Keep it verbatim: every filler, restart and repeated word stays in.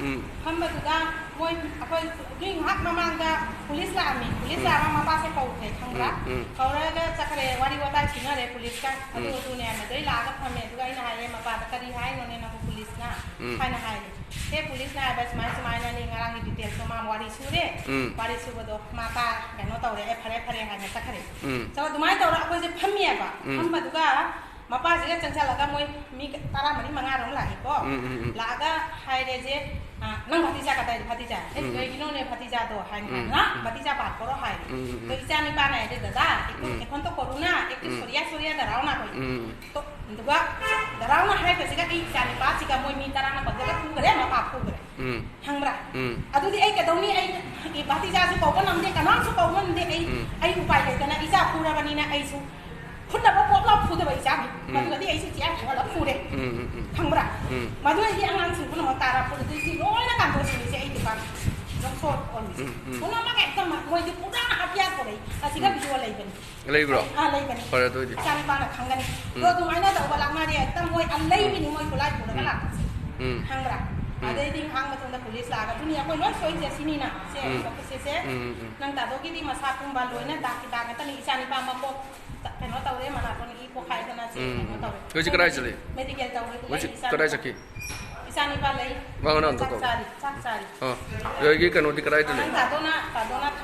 ꯎꯝ꯫ ꯐꯝꯕꯗꯨꯗ ꯃꯣꯏ, ꯑꯩꯈꯣꯏ ꯑꯗꯨꯏ ꯉꯥꯏꯍꯥꯛ ꯃꯃꯥꯡꯗ ꯄꯨꯂꯤꯁ ꯂꯥꯛꯑꯝꯃꯤ꯫ ꯄꯨꯂꯤꯁ ꯎꯝ꯫ ꯂꯥꯛꯑꯒ ꯃꯄꯥꯁꯦ ꯀꯧꯈ꯭ꯔꯦ, ꯈꯪꯕ꯭ꯔꯥ? ꯎꯝ, ꯎꯝ꯫ ꯀꯧꯔꯒ ꯆꯠꯈ꯭ꯔꯦ, ꯋꯥꯔꯤ ꯋꯥꯇꯥꯏ ꯁꯤꯟꯅꯔꯦ ꯄꯨꯂꯤꯁꯀ꯫ ꯑꯗꯨ ꯎꯝ꯫ ꯑꯗꯨꯅꯦ, ꯑꯗꯨꯗꯩ ꯂꯥꯛꯑꯒ ꯐꯝꯃꯦ꯫ ꯑꯗꯨꯒ ꯑꯩꯅ ꯍꯥꯏꯔꯦ, "ꯃꯄꯥꯗ ꯀꯔꯤ ꯍꯥꯏꯅꯣꯅꯦ ꯅꯪꯕꯨ ꯄꯨꯂꯤꯁꯅ?" ꯎꯝ꯫ ꯍꯥꯏꯅ ꯍꯥꯏꯔꯦ꯫ "ꯍꯦ, ꯄꯨꯂꯤꯁꯅ ꯍꯥꯏꯕ ꯁꯨꯃꯥꯏ ꯁꯨꯃꯥꯏꯅꯅꯦ, ꯉꯔꯥꯡꯒꯤ ꯗꯤꯇꯦꯜꯁꯇꯣ ꯃꯥ ꯋꯥꯔꯤ ꯁꯨꯔꯦ꯫ ꯎꯝ꯫ ꯋꯥꯔꯤ ꯁꯨꯕꯗꯣ ꯃꯥ ꯇꯥ-, ꯀꯩꯅꯣ ꯇꯧꯔꯦ, ꯑꯦ, ꯐꯔꯦ, ꯐꯔꯦ" ꯍꯥꯏꯅ ꯆꯠꯈ꯭ꯔꯦ꯫ ꯎꯝ꯫ ꯆꯠꯂꯣ, ꯑꯗꯨꯃꯥꯏꯅ ꯇꯧꯔ ꯑꯩꯈꯣꯏꯁꯦ ꯐꯝꯃꯤꯑꯕ꯫ ꯎꯝ꯫ ꯐꯝꯕꯗꯨꯒ ꯃꯄꯥꯁꯤꯒ ꯆꯪꯁꯜꯂꯒ ꯃꯣꯏ ꯃꯤ ꯇꯔꯥꯃꯔꯤ ꯃꯉꯥꯔꯣꯝ ꯂꯥꯛꯑꯦꯀꯣ꯫ ꯎꯝ, ꯎꯝ, ꯎꯝ꯫ ꯂꯥꯛꯑꯒ ꯍꯥꯏꯔꯦꯁꯦ, "ꯑ, ꯅꯪ ꯚꯇꯤꯖꯥ ꯀꯗꯥꯏꯗ ꯚꯇꯤꯖꯥ?" "ꯑꯦ, ꯎꯝ꯫ ꯀꯩꯒꯤꯅꯣꯅꯦ ꯚꯇꯤꯖꯥꯗꯣ?" ꯍꯥꯏꯅ ꯎꯝ, ꯍꯥꯏ, "ꯉꯥ ꯎꯝ꯫ ꯚꯇꯤꯖꯥ ꯄꯥ ꯈꯣꯠꯂꯣ" ꯍꯥꯏꯔꯦ꯫ ꯎꯝ, ꯎꯝ, ꯎꯝ꯫ ꯑꯗꯣ ꯏꯆꯥ ꯅꯤꯄꯥꯅ ꯍꯥꯏꯔꯦ, "ꯗꯗꯥ, ꯑꯩꯈꯣꯏ ꯎꯝ꯫ ꯑꯩꯈꯣꯟꯇ ꯀꯣꯔꯨꯅꯥ, ꯑꯦꯛꯇꯤ ꯎꯝ꯫ ꯁꯣꯔꯤꯌꯥ ꯁꯣꯔꯤꯌꯥ ꯗꯔꯥꯎꯅ ꯑꯩꯈꯣꯏ꯫ ꯎꯝ꯫ ꯇꯣ-, ꯑꯗꯨꯒ ꯗꯔꯥꯎꯅ ꯍꯥꯏꯕꯁꯤꯒ ꯑꯩ ꯏꯆꯥ ꯅꯤꯄꯥꯁꯤꯒ ꯃꯣꯏ ꯃꯤ ꯇꯔꯥꯅ ꯄꯟꯖꯜꯂ ꯐꯨꯈ꯭ꯔꯦ, ꯃꯄꯥ ꯐꯨꯈ꯭ꯔꯦ꯫ ꯎꯝ꯫ ꯈꯪꯕ꯭ꯔꯥ? ꯎꯝ꯫ ꯑꯗꯨꯗꯤ ꯑꯩ ꯀꯩꯗꯧꯅꯤ? ꯑꯩ, ꯑꯩ ꯚꯇꯤꯖꯥꯁꯨ ꯀꯧꯕ ꯉꯝꯗꯦ, ꯀꯅꯥꯝꯁꯨ ꯀꯧꯕ ꯉꯝꯗꯦ꯫ ꯑꯩ, ꯎꯝ꯫ ꯑꯩ ꯎꯄꯥꯏ ꯂꯩꯇꯅ ꯏꯆꯥ ꯐꯨꯔꯕꯅꯤꯅ ꯑꯩꯁꯨ ꯐꯨꯅꯕ ꯄꯣꯠ ꯂꯥꯎ ꯐꯨꯗꯕ ꯏꯆꯥꯅꯤ꯫ ꯎꯝ꯫ ꯃꯗꯨꯒꯗꯤ ꯑꯩꯁꯨ ꯆꯤꯌꯥ ꯐꯨꯍꯜꯂ ꯐꯨꯔꯦ꯫ ꯎꯝ, ꯎꯝ, ꯎꯝ꯫ ꯈꯪꯕ꯭ꯔꯥ? ꯎꯝ꯫ ꯃꯗꯨꯅꯗꯤ ꯑꯉꯥꯡꯁꯤꯡ ꯄꯨꯝꯅꯃꯛ ꯇꯥꯔ ꯐꯨꯔꯗꯣꯏꯁꯤ ꯂꯣꯏꯅ ꯀꯥꯟꯊꯣꯛꯁꯤꯅꯤꯁꯦ ꯑꯩ ꯗꯨꯀꯥꯟ ꯂꯧꯊꯣꯛ ꯑꯣꯟꯕꯤꯁꯦ꯫ ꯎꯝ, ꯎꯝ꯫ ꯄꯨꯝꯅꯃꯛ ꯍꯦꯛꯇ ꯃ-, ꯃꯣꯏꯗꯤ ꯄꯨꯔꯥ ꯍꯥꯠꯌꯥ ꯄꯨꯔꯛꯏ꯫ ꯑꯁꯤꯒ ꯎꯝ꯫ ꯚꯤꯗꯤꯑꯣ ꯂꯩꯕꯅꯤ꯫ ꯂꯩꯕ꯭ꯔꯣ? ꯑꯥ, ꯂꯩꯕꯅꯤ꯫ ꯐꯔꯦ, ꯑꯗꯨ ꯑꯣꯏꯗꯤ꯫ ꯏꯆꯥꯅꯤꯄꯥꯅ ꯈꯪꯒꯅꯤ꯫ ꯎꯝ꯫ ꯑꯗꯣ ꯑꯗꯨꯃꯥꯏꯅ ꯇꯧꯕ ꯂꯥꯛꯅꯔꯦ꯫ ꯍꯦꯛꯇ ꯃꯣꯏ ꯑꯂꯩꯕꯤꯅꯤ ꯃꯣꯏ ꯈꯨꯠꯂꯥꯏ ꯄꯨꯔꯒ ꯎꯝ꯫ ꯂꯥꯛꯄꯁꯦ꯫ ꯎꯝ꯫ ꯈꯪꯕ꯭ꯔꯥ? ꯎꯝ꯫ ꯑꯗꯩꯗꯤ ꯉꯥꯏꯍꯥꯛ ꯃꯇꯨꯡꯗ ꯄꯨꯂꯤꯁ ꯂꯥꯛꯑꯒ, "ꯑꯗꯨꯅꯤ ꯑꯩꯈꯣꯏ ꯂꯣꯏ ꯁꯣꯏꯁꯦ ꯁꯤꯅꯤꯅ, ꯁꯦ, ꯎꯝ꯫ ꯁꯤꯁꯦ, ꯎꯝ, ꯎꯝ, ꯎꯝ꯫ ꯅꯪ ꯇꯥꯗꯣꯒꯤꯗꯤ ꯃꯁꯥ ꯄꯨꯝꯕ ꯂꯣꯏꯅ ꯗꯥꯛꯀꯤ ꯗꯥꯛ ꯉꯥꯛꯇꯅꯤ꯫ ꯏꯆꯥꯅꯤꯄꯥ ꯃꯀꯣꯛ ꯀꯩꯅꯣ ꯇꯧꯔꯦ, ꯃꯅꯥꯇꯣꯟ ꯏ ꯄꯣꯛꯈꯥꯏꯗꯅ ꯁꯦ ꯎꯝ, ꯀꯩꯅꯣ ꯎꯝ꯫ ꯇꯧꯔꯦ꯫ ꯍꯧꯖꯤꯛ ꯀꯗꯥꯏ ꯆꯠꯂꯤ? ꯃꯦꯗꯤꯀꯦꯜ ꯇꯧꯔꯦ꯫ ꯍꯧꯖꯤꯛ ꯏꯆꯥꯅꯤꯄꯥ꯫ ꯀꯗꯥꯏ ꯆꯠꯈꯤ? ꯏꯆꯥꯅꯤꯄꯥ ꯂꯩ꯫ ꯃꯥ ꯉꯔꯥꯡ ꯑꯝꯇ ꯆꯥꯛ ꯇꯧ꯫ ꯆꯥꯔꯤ, ꯆꯥꯛ ꯆꯥꯔꯤ꯫ ꯑꯥ꯫ ꯑꯗꯒꯤ ꯀꯩꯅꯣꯗꯤ ꯀꯗꯥꯏꯗ ꯂꯩ? ꯅꯪ ꯇꯥꯗꯣꯅ, ꯇꯥꯗꯣꯅ ꯊꯝ-